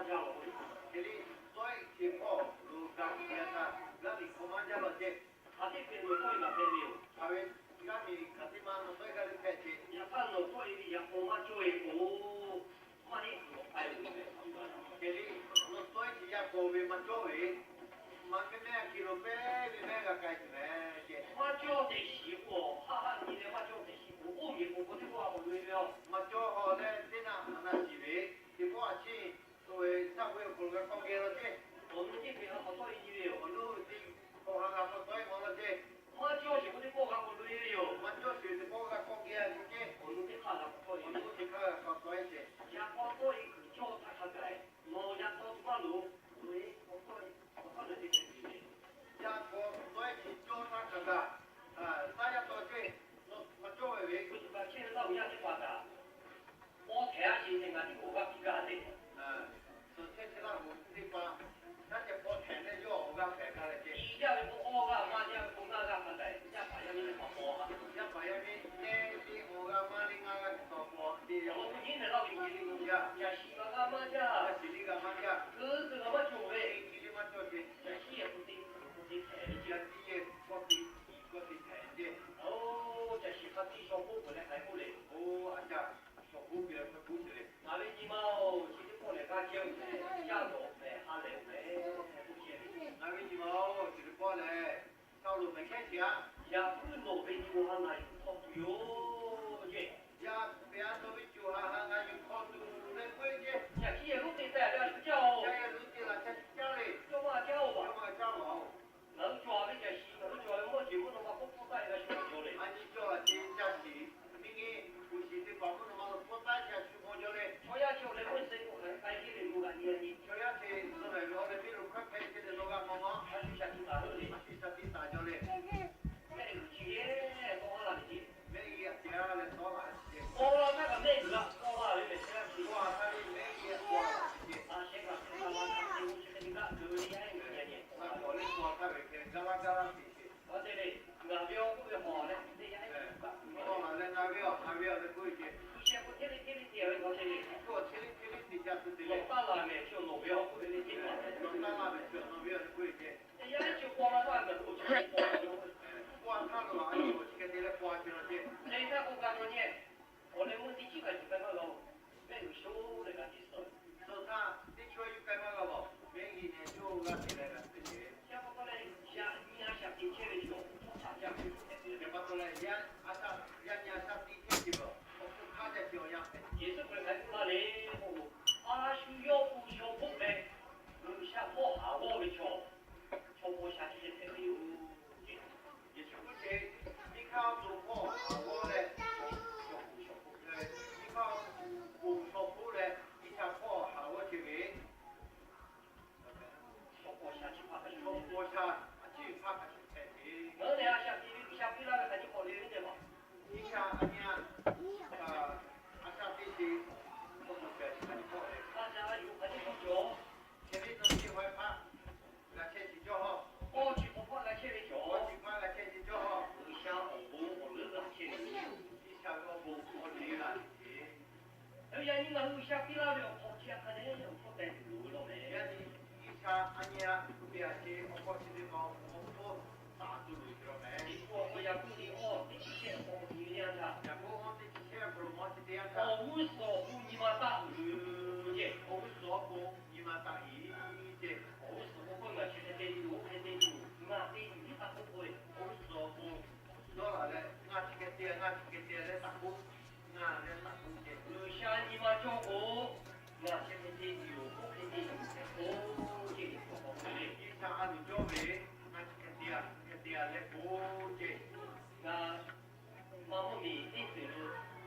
Hk'e le, tawˆ-e chi hpawˇ lo ga tiꞈ yaˇ htaˇ g'aˇ miˬ hk'aw maˇ jaˇ law ceˇ. Hk'aˬ teˇ hpehꞈ nawˬ tawˆ-e kaꞈ hpehꞈ ve yoˬ. Hk'aˬ ve g'aˇ miˬ hk'aˬ teˇ maˇ nawˬ tawˆ-e g'aˇ le hpehꞈ ce. Yaꞈ hk'aˇ nawˬ tawˆ-e ve yaꞈ k'aw maˇ cawˇ ve k'o, maˇ heˆ tuˬ awˬ k'ai ve. Hk'e le, nawˬ tawˆ-e chi yaꞈ k'aw ve maˇ cawˇ ve, maˇ mehˉ mehˉ a hk'e lo pehˉ ve mehˉ g'a k'ai tuˬ meh ce. Maˇ cawˇ tehꞈ shiˍ k'o, haˆ haˆ nyi leh maˇ cawˇ tehꞈ shiˍ k'o, oˇ miˬ k'oˍ k'o teˇ pawˆ a k'awꞈ loꞈ-e ve yoˬ. Maˇ cawˇ haw leh teˇ naˆ a naˆ shiˍ ve, teˇ pawˆ a ciˉ to ve saˆ ve awˬ hk'aw lo g'a k'awꞈ geh law ceˇ. Awˬ nu teˇ hk'e g'a k'awꞈ tawˆ-e nyi ve yoˬ. Awˬ nu teˇ hk'e g'a k'awꞈ tawˆ-e maw law ceˇ. Maˇ cawˇ sheˍ k'o teˇ pawˆ g'a k'awꞈ loꞈ-e ve yoˬ. Maˇ cawˇ sheˍ teˇ pawˆ g'a k'awꞈ geh a nyi ceˇ. Awˬ nu teˇ hk'aˇ g'a k'awꞈ tawˆ-e, awˬ nu teˇ hk'aˇ g'a k'awꞈ tawˆ-e ceˇ. Yaꞈ k'aw tawˆ-e kuiˬ cawˇ htaˇ hk'a gaˬ-e, nawˬ yaꞈ k'aw maˇ loˍ, loꞈ-e k'awꞈ tawˆ-e, awˬ hk'aˇ leuˉ teˇ ceuˬ tiˍ ve. Yaꞈ k'aw tawˆ-e chi cawˇ htaˇ hk'a gaˬ, taˇ yaˇ taw ceˇ, maˇ cawˇ ve ve. Kuˬ tuˬ kaꞈ chehˇ ve Laˇ huˍ yaˇ teˇ hpaˍ kaꞈ, paw htehˍ a sheˍ tehꞈ ngaˬ tiˉ k'awꞈ g'a piˇ gaˇ le. Suhˍ chehˇ chehˇ Laˇ huˍ teˇ hpaˍ, shaˉ ceh paw htehˍ leh yawˇ awˬ g'aˇ hpehꞈ gaˇ leh ceˇ. Tiꞈ jaˇ ve k'o, awˇ g'aˇ maˇ jaˇ ve k'o, ngaˇ g'aˇ hk'a gaˬ-e, yaˇ paˍ yaˇ miˇ teˇ hpaˍ paw ha. Yaˇ paˍ yaˇ miˇ leh teˇ awˬ g'aˇ maˇ le ngaˇ g'aˇ teˇ hpaˍ paw te. Awˬ lawn k'o nyiˉ lehˬ Laˇ huˍ chi le, yaˇ, caˬ shiˍ kaꞈ g'a maˇ jaˇ. Caˬ shiˍ le g'a maˇ jaˇ. Keu keu g'a maˇ cawˬ ve, keu keu maˇ cawˬ ve. Caˬ shiˍ k'o teˇ k'o teˇ hpehꞈ ve ceˇ. Yaˇ tiˉ yehˇ kawˇ teˇ tiˍ kawˇ teˇ hpehꞈ ve ceˇ. Oˇ, caˬ shiˍ hk'a tiˉ shaw k'oˆ peuˬ leh hk'aˬ hk'e k'oˆ le. Oˇ, a caˇ shaw k'oˆ peuˬ leh hk'aˬ hk'e k'oˆ te le. Ngaˬ ve nyi ma-oˬ, chi teˇ pawˆ lehˬ g'aˇ chehˇ-oˬ meh, yaˇ nawˬ meh ha lehˬ-oˬ meh, k'oˆ chehˇ ve. Ngaˬ ve nyi ma-oˬ, chi teˇ pawˆ lehˬ, shaw loˍ meh chehˇ sheˍ-aˆ. Yaꞈ puiˉ nawˬ ve nyi ma ha ngaˬ yuˬ hk'aw tuˬ yoˬ ceˇ. Yaˇ pehˍ a nawˬ ve co ha ha ngaˬ yuˬ hk'aw tuˬ leh k'oˆ-e ceˇ. Yaꞈ hkiˉ yehˬ lonˉ te teh a shu caˇ-oˬ. Caˇ yehˬ lonˉ te laˬ ca shu caˇ le. Cawˇ maˇ caˇ-oˬ. Cawˇ maˇ caˇ-oˬ. Ngaˬ hui cawˬ-a ve caˬ shiˍ, ngaˬ hui cawˬ ve mawˇ jeˬ mvuhˇ naw ma k'oˆ pawˆ taˆ-e g'a shu maw jaw le. A nyi cawˬ a ce caˇ shiˍ, miˇ nyi uˬ shiˍ teˇ hpaˍ mvuhˇ naw ma lo pawˆ taˆ-e g'a shu maw jaw le. Chaw yaˇ chi awˬ leh meuˇ se k'o hk'aˬ hk'e k'ai heˆ ve lo g'a nyi a nyi. Chaw yaˇ chi suh lehˬ ve awˬ leh miˇ lo hkawˇ hpehꞈ ce leh nawˬ g'a maw maw. A shu shaˍ tiꞈ taˍ ve le. A shu shaˍ tiꞈ taˍ jaw le. Mehˆ g'uiˬ chi yehˬ tawˆ la ve ce. Mehˆ g'uiˬ a te-a leh tawˆ la ve ce. Paw la htaˇ kaꞈ mehˆ g'uiˬ a paw la ve mehˬ chehˇ a shu. Paw htaˇ ve mehˆ g'uiˬ a paw la ve ce. A shehˆ kaꞈ hk'e la la htaˇ ve ce hk'e te g'aˇ keu ve yaˇ e g'uiˬ nyi nyi. Laˇ k'awꞈ leh paw htaˇ ve hk'e gaˇ laˇ gaˇ laˇ te ce. Awˬ te le, ngaˬ ve awˬ k'oˆ ve hawˬ leh teˇ yanˇ, paw la leh ngaˬ ve awˬ, ngaˬ ve awˬ leh k'oˆ ve ce. G'uiˬ shehˆ k'o hteˇ le hteˇ le te ve awˬ te le. K'o hteˇ le hteˇ le te ca tuˬ te le. Nawˬ taˇ la mehˬ chi nawˬ ve awˬ k'oˆ ve le hteˇ paˍ leh. Nawˬ taˇ la mehˬ chi nawˬ ve awˬ k'oˆ ve ce. Teˇ yanˇ chi paw la htaˇ ngaˬ hui awˬ chi hk'e paw la. Paw htaˇ lo a, awˬ chi hk'e te leh paw a ce la ce. Leh htaˇ k'o g'a naw nyi. Awˬ leh meuˇ teˇ chiˉ kaꞈ yuˬ k'ai maˇ g'a-oˬ. Mehˆ g'uiˬ sho leh g'a te suh. Suh htaˇ teˇ chiˉ yuˬ k'ai maˇ g'a-oˬ. Mehˆ g'uiˬ nehˬ sho g'a te leh g'a te ce. Chi pa taw leh yaꞈ nyi a shaꞈ teꞈ chehˇ ve chi awˬ hk'aˇ jaˇ ve hpehꞈ ve. Chi pa taw leh yaꞈ nyi a shaꞈ teꞈ chehˇ ve awˬ hk'aˇ jaˇ ve awˬ yanˇ hpehꞈ. Yeˍsuˆ Hkriꞈ hk'aˬ hk'e k'oˆ laˇ le k'o, a shu yawˇ k'o shaw hpoˆ leh G'uiˬ sha hpawˇ haˍ g'awˇ ve chaw, chaw paw sha chi hk'e hpehꞈ ve yoˬ. Yeˍsuˆ k'oˆ ce, nyi hk'aˇ awˬ to hpawˇ haˍ g'awˇ leh, nyi hk'aˇ awˬ to shaw hpoˆ leh nyi hk'aˇ awˬ to shaw hpoˆ leh nyi hk'aˇ hpawˇ haˍ g'awˇ ce ve, chaw paw sha chi hpaˇ hk'a shuˍ, chaw paw sha a ciˉ hpaˇ hk'a shuˍ hpehꞈ ve. Ngaˬ hui lehˬ a shaꞈ teꞈ ve G'uiˬ sha piˇ laˇ ve hk'aˬ nyi hk'awꞈ le ve teˇ maˬ. Nyi hk'aˇ a nyi a, a shaꞈ teꞈ ve, a shaꞈ teꞈ ve, a shaꞈ yuˬ hk'aˬ nyi hk'awꞈ cawˬ. Hk'e ve nawˬ chi hk'aw hpaˇ g'a chehˇ chi cawˇ hawˇ. K'awˇ chi hk'aw hpaˇ g'a chehˇ ve cawˬ. K'awˇ chi hpaˇ g'a chehˇ chi cawˇ hawˇ. G'uiˬ sha awˬ bon awˬ leuˉ g'a chehˇ ve yoˬ. G'uiˬ sha ve awˬ bon awˬ leuˉ g'a chehˇ ve. Yaꞈ nyi ngaˬ hui G'uiˬ sha piˇ laˇ ve awˬ hk'awꞈ chi hk'a dehꞈ awˬ hkawˇ teh tuˬ loˍ ve law meh. Yaꞈ nyi G'uiˬ sha a nyi a, teˇ a ce awˬ hkawˇ chi teˇ hk'awꞈ awˬ hkawˇ taˍ tuˬ loˍ ve law meh. Liꞈ hpu awˬ hk'aw Yaˍkoˆ liꞈ awˇ teˇ chi shehˆ awˬ hk'aw k'awꞈ nyi ve teˇ yanˇ htaˇ, Yaˍkoˆ awˇ teˇ chi shehˆ awˬ hk'aw lo mawˇ chi teˇ yanˇ htaˇ, awˬ g'uˇ suhˍ awˬ pon nyi ma taˆ uiˍ ce. Awˬ g'uˇ suhˍ awˬ pon nyi ma taˆ uiˍ ce. Awˬ g'uˇ suhˍ awˬ pon ngaˬ chi hk'e te tuˬ, oˇ hk'e te tuˬ, ngaˬ te tuˬ tiˉ taˆ k'oˆ k'oˆ ve. Awˬ g'uˇ suhˍ awˬ pon dawˇ laˬ leh ngaˬ chi hk'e te, ngaˬ chi hk'e te leh taˆ k'oˆ, ngaˬ leh taˆ k'oˆ ce. G'uiˬ sha nyi ma cawˇ k'o, ngaˬ chi hk'e te tuˬ yoˬ, oˇ hk'e te tuˬ yoˬ tehꞈ k'oˆ ce. G'uiˬ sha a luˬ cawˇ ve, ngaˬ chi hk'e te, hk'e te leh k'oˆ ce. Ngaˬ maˇ mawˇ miˬ teˇ ceuˬ lo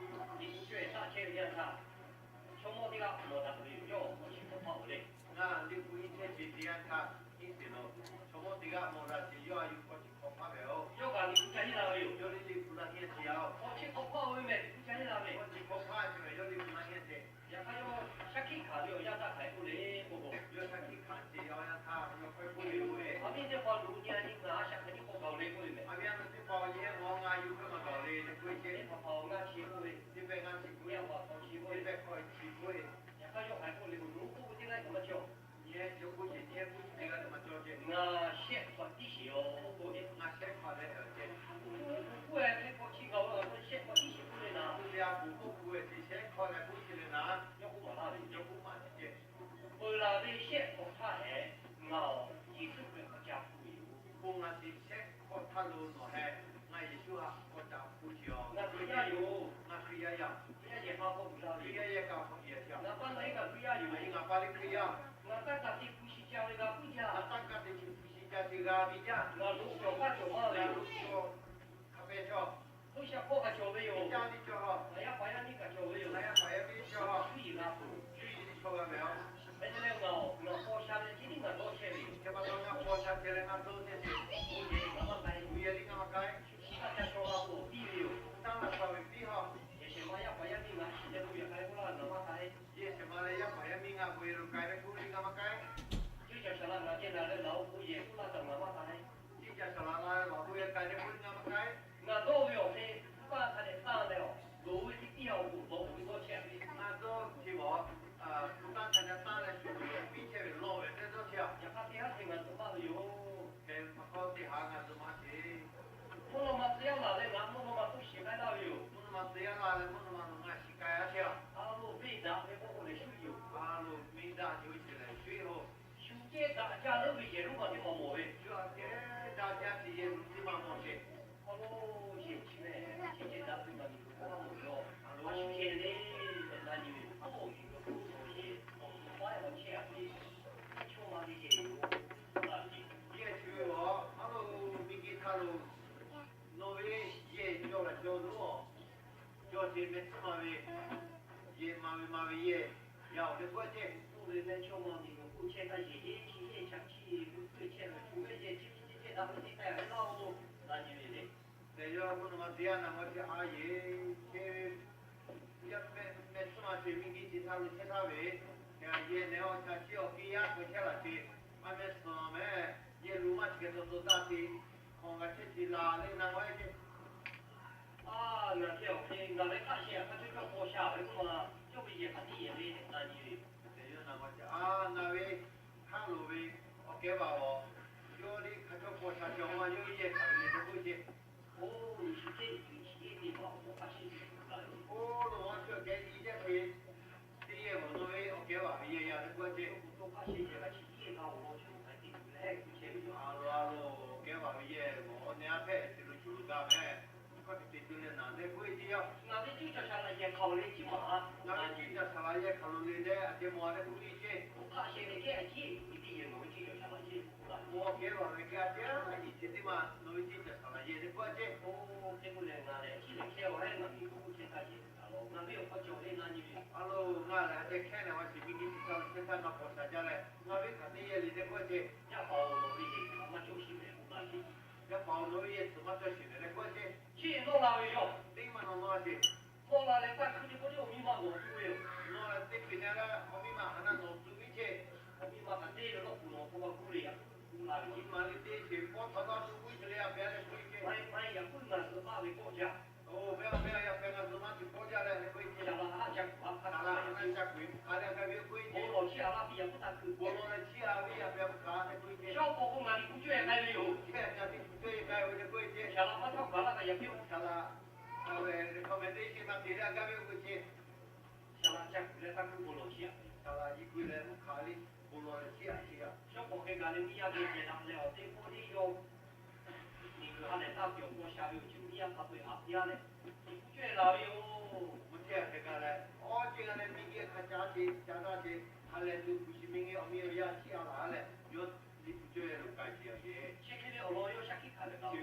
Yeˍsuˆ cawehˇ taˆ chehˇ ve yanˇ htaˇ, yaˇ, Hkriꞈ yaˇ yehˬ k'a hk'aw uiˍ la ve, Hkriꞈ yaˇ yehˬ k'a hk'aw uiˍ la ve, ngaˬ pa leh ngaˬ Hkriꞈ yaˇ yoˬ, ngaˬ pa leh Hkriꞈ yaˇ, ngaˬ taˇ kaˍ te hpu shi ca ve g'a puiˉ jaˇ, ngaˬ taˇ kaˍ te hpu shi ca ve g'a ve jaˇ, ngaˬ lo cawˬ kaˇ cawˬ ma ve yoˬ. Hk'a pehˇ chaw, G'uiˬsha hkawˇ kaꞈ cawˬ ve yoˬ. Yaˇ ve cawˬ, ngaˬ yaˇ paˍ yaˇ miˇ kaꞈ cawˬ ve yoˬ. Ngaˬ yaˇ paˍ yaˇ miˇ cawˬ, cuˇ yiˍ g'a peuˬ, cuˇ yiˍ ve chaw g'a ve yoˬ. Hk'e te leh ngaˬ, ngaˬ paw sha ve chi tiˉ ngaˬ dawˇ chehˇ ve yoˬ. Chi pa taw ngaˬ paw sha chehˇ leh ngaˬ dawˇ chehˇ ve, bon yehˬ liˇ ngaˬ maˇ k'ai, bon yehˬ liˇ ngaˬ maˇ k'ai, shu taˇ ca shaw g'a k'o awˬ piˇ ve yoˬ. Taˇ laꞈ shaw ve piˇ haw, yehˬ shehˍ ma yaˇ paˍ yaˇ miˇ ngaˬ shiˍ leh bon yehˬ k'ai k'oˆ laˇ ngaˬ maˇ k'ai. Yehˬ shehˍ ma leh yaˇ paˍ yaˇ miˇ ngaˬ bon yehˬ lo k'ai leh k'oˆ ve ngaˬ maˇ k'ai. Cuˇ caˬ saˍ laꞈ ngaˬ ceh naˬ leh laˬ-o bon yehˬ k'oˆ laˇ kaꞈ ngaˬ maˇ k'ai. Cuˇ caˬ saˍ laꞈ la leh laˬ bon yehˬ k'ai leh k'oˆ ve ngaˬ maˇ k'ai. Ngaˬ dawˇ ve awˬ hk'e, hpu taˇ hk'a dehꞈ taˇ leh awˬ, loˍ ve teˇ tiˉ awˬ k'oˍ tawˆ ve dawˇ chehˇ ve. Ngaˬ dawˇ ve awˬ, hpu taˇ hk'a dehꞈ taˇ leh shu ve piˇ chehˇ ve lawˬ ve teˇ dawˇ chehˇ. Yaꞈ hk'aˇ teˇ haˉ hk'e ngaˬ zuhꞈ maˇ ve yoˬ. Hk'e pa taw teˇ haˉ ngaˬ zuhꞈ maˇ chehˇ. Mvuhˇ naw ma tcuh yaˇ laˬ leh ngaˬ mvuhˇ naw ma toˇ shiˍ k'ai laˇ ve yoˬ. Mvuhˇ naw ma tcuh yaˇ laˬ leh mvuhˇ naw ma nawˬ ngaˬ shiˍ k'ai a chehˇ. A lo venˇ daꞈ ve k'oˆ k'o lehˬ shuˉ yoˬ. A lo venˇ daꞈ yoˬ ce lehˬ shuˉ-oˬ. Shu cehˇ daꞈ jaˇ leuˉ ve yehˬ lonˉ ma teˇ hpaˍ mawˬ ve. Shu a cehˇ daꞈ jaˇ ce yehˬ lonˉ teˇ ma mawˬ ve. A lo yehˬ chi ve, chi cehˇ daꞈ ve ngaˬ miˬ guiˬ hk'oˆ maˇ mawˬ ve yoˬ. A lo a shu yehˬ le, na nyi ve, a lo miˬ guiˬ hk'oˆ mawˬ ve yehˬ, awˬ to paˉ yaˇ maˇ chehˇ a ve, chaw ma ve yehˬ yoˬ. Yehˬ chi ve a, a lo miˬ guiˬ hk'a lo nawˬ ve yehˬ cawˬ laˬ cawˬ lonˉ-oˬ. Cawˬ ce mehˆ tcuhˉ ma ve, yehˬ maˍ ve maˍ ve yehˬ, yaˇ-oˬ leh k'oˆ ceh, oˇ ve mehˆ chaw ma miˬ guiˬ hk'oˆ chehˇ htaˇ yehˬ yehˬ chi yehˬ chaꞈ chi yehˬ ve k'oˆ chehˇ ve, shu ve yehˬ chi ve chi cehˇ daꞈ ve teˇ hk'e ve laˇ-oˬ, na nyi ve le. Tehꞈ yawˇ mvuhˇ naw ma tcuh yaˇ na maˇ chehˇ a yehˬ chehˇ ve, yaˇ mehˆ tcuhˉ ma ce miˬ guiˬ chi htaˇ lo chehˇ htaˇ ve, yehˬ nehˬ awˬ chaꞈ chi awˬ piˇ yaˇ k'oˆ chehˇ laˬ ce, a mehˆ suhˍ mehˆ yehˬ lo maˇ chi hk'e taw taw daꞈ te, hk'awꞈ g'a chehˇ ce laˬ leh na maˇ heˆ ce. A, ngaˬ hk'e awˬ hk'e ngaˬ ve hk'aˆ sheh htaꞈ hk'a cawˇ cawˇ paw sha ve k'oˆ ma, yawˇ ve yehˬ hk'aˬ tiˉ yehˬ ve na nyi ve. Te yawˇ na maˇ ce a, ngaˬ ve hk'aˆ lo ve awˬ kehˉ vaˬ awˬ, yawˇ liˇ hk'a cawˇ paw sha cawˇ ma yawˇ ve yehˬ hk'aˬ ve le teˇ k'oˆ ce. Oˇ, Yeˍsuˆ Hkriꞈ chi teˇ maˬ awˬ hk'aˆ sheh teˇ hpaˍ-oˬ, oˇ lo maˇ cawˬ kehˉ i jaˇ ce. Teˇ yehˬ mawˬ nawˬ ve awˬ kehˉ vaˬ ve yehˬ yaˇ teˇ k'oˆ ce. Oˇ to hk'aˆ sheh ceh g'a chi tiˉ e g'a awˬ lawn chi lo k'ai te tuˬ leh k'oˆ chehˇ ve yoˬ. A lo a lo, awˬ kehˉ vaˬ ve yehˬ mawˬ nehˬ a hpehꞈ ve ce lo cuˬ lo gaˇ mehˍ. Hk'aˬ hk'e te tuˬ leh naˬ leh k'oˆ e ce yaˇ. Ngaˬ ve cuˇ caˬ saˍ laꞈ yehˬ hk'aˬ lo le ciˉ maˍ a. Ngaˬ ve cuˇ caˬ saˍ laꞈ yehˬ hk'aˬ lo le leh a ceh mawˬ a leh k'oˆ e ce. Oˇ hk'aˆ sheh ve kehˉ a ciˉ e teˇ yehˬ nawˬ ve cuˇ caˬ saˍ laꞈ yehˬ k'oˆ laˇ. Oˇ awˬ kehˉ vaˬ ve kehˉ a ciˉ a yehˬ chi teˇ maˬ nawˬ ve cuˇ caˬ saˍ laꞈ yehˬ leh k'oˆ a ce. Oˇ, te k'o lehˬ ngaˬ lehˬ chi lehˬ hkehˇ a hehˉ ngaˬ miˬ guiˬ hk'oˆ chehˇ htaˇ yehˬ taˍ la. Ngaˬ ve awˬ hk'aw cawˬ ve na nyi ve. A lo, ngaˬ lehˬ a ceh hkehˇ leh a shiˍ miˬ guiˬ chi htaˇ lo chehˇ htaˇ ngaˬ paw sha jaˇ leh ngaˬ ve hk'aˬ teˇ yehˬ le leh k'oˆ a ce. Yaˇ paˍ-oˬ, nawˬ ve yehˬ tcuhˍ maˇ cawˇ shiˍ mehˍ k'oˆ laˇ ce. Yaˇ paˍ-oˬ, nawˬ ve yehˬ tcuhˍ maˇ cawˇ shiˍ mehˍ leh k'oˆ a ce. Chi nawˇ la ve yoˬ. Teˇ maˬ nawˬ nawˇ a ce. Nawˇ la leh taˇ hkuiˇ teˇ pawˆ teˇ awˬ miˇ ma nawˬ tu ve yoˬ. Nawˇ la teˇ peuˬ na leh awˬ miˇ ma hk'aˬ na nawˬ tu ve ce. Awˬ miˇ ma hk'aˬ teˇ ve lawˇ kuˬ nawˬ hk'aw g'a gu le yaꞈ kuiˉ la ve. Awˬ miˇ ma le teˇ ceuˬ pawˇ htaꞈ nawˇ tu ve ce leh a pehˍ leh k'oˆ e ce. Maˇ heˆ, maˇ heˆ, yaꞈ kuiˉ ngaˬ zuhꞈ maˇ ve pawˆ jaˇ. Oˇ, maˇ heˆ, maˇ heˆ, yaꞈ pehˍ ngaˬ zuhꞈ maˇ ve pawˆ jaˇ leh k'oˆ e ce. Saˍ laꞈ haˉ ca kuiˬ a hk'a, a ca kuiˬ hk'a leh a gaˇ ve k'oˆ e ce. Bon lawˬ chiˇ a laˇ piˇ yaꞈ kuiˉ taˇ hkuiˇ. Bon lawˬ leh chiˇ a ve yaꞈ pehˍ hk'a leh k'oˆ e ce. Shaw k'o k'o ngaˬ liꞈ hpu cawˇ yehˬ k'ai ve yoˬ. Chi ngaˬ liꞈ hpu cawˇ yehˬ k'ai ve leh k'oˆ e ce. Saˍ laꞈ maˇ htaˇ kaˬ laˇ kaꞈ yaꞈ piˇ-oˬ. Saˍ laꞈ, a ve, hk'a mehˍ teˇ ceuˬ maˇ te leh a gaˇ ve k'oˆ e ce. Saˍ laꞈ ca kuiˬ leh taˇ hkuiˇ bon lawˬ chiˇ a. Saˍ laꞈ yi kuiˬ leh mvuhˇ hk'a le bon lawˬ leh chiˇ a ce yaˇ. Shawˉ pawˍ hk'e gaˬ leh miˇ yaˇ geh ceh daꞈ leh awˬ teˇ pawˆ teˇ yawˇ miˬ guiˬ ha lehˬ taˇ pehˬ awˬ paw sha ve awˬ ceuˬ miˇ yaˇ hk'a peu-eˬ haꞈ piˇ a leh, liꞈ hpu cawˇ yehˬ laˬ ve yoˬ. Mvuhˇ teˇ g'aˇ hk'e gaˬ leh, awˬ ceuˬ g'a leh miˇ guiˬ hk'a caˉ ce, caˉ daꞈ ce, ha lehˬ tuˬ hpu shi miˇ guiˬ awˬ miˇ awˬ yaˇ chiˇ a laˬ leh, yawˇ liꞈ hpu cawˇ yehˬ lo k'ai ce yaˇ ce. Chi hk'e ve awˬ lawn yawˇ shaˉ hkiˆ hkanˍ ve kaꞈ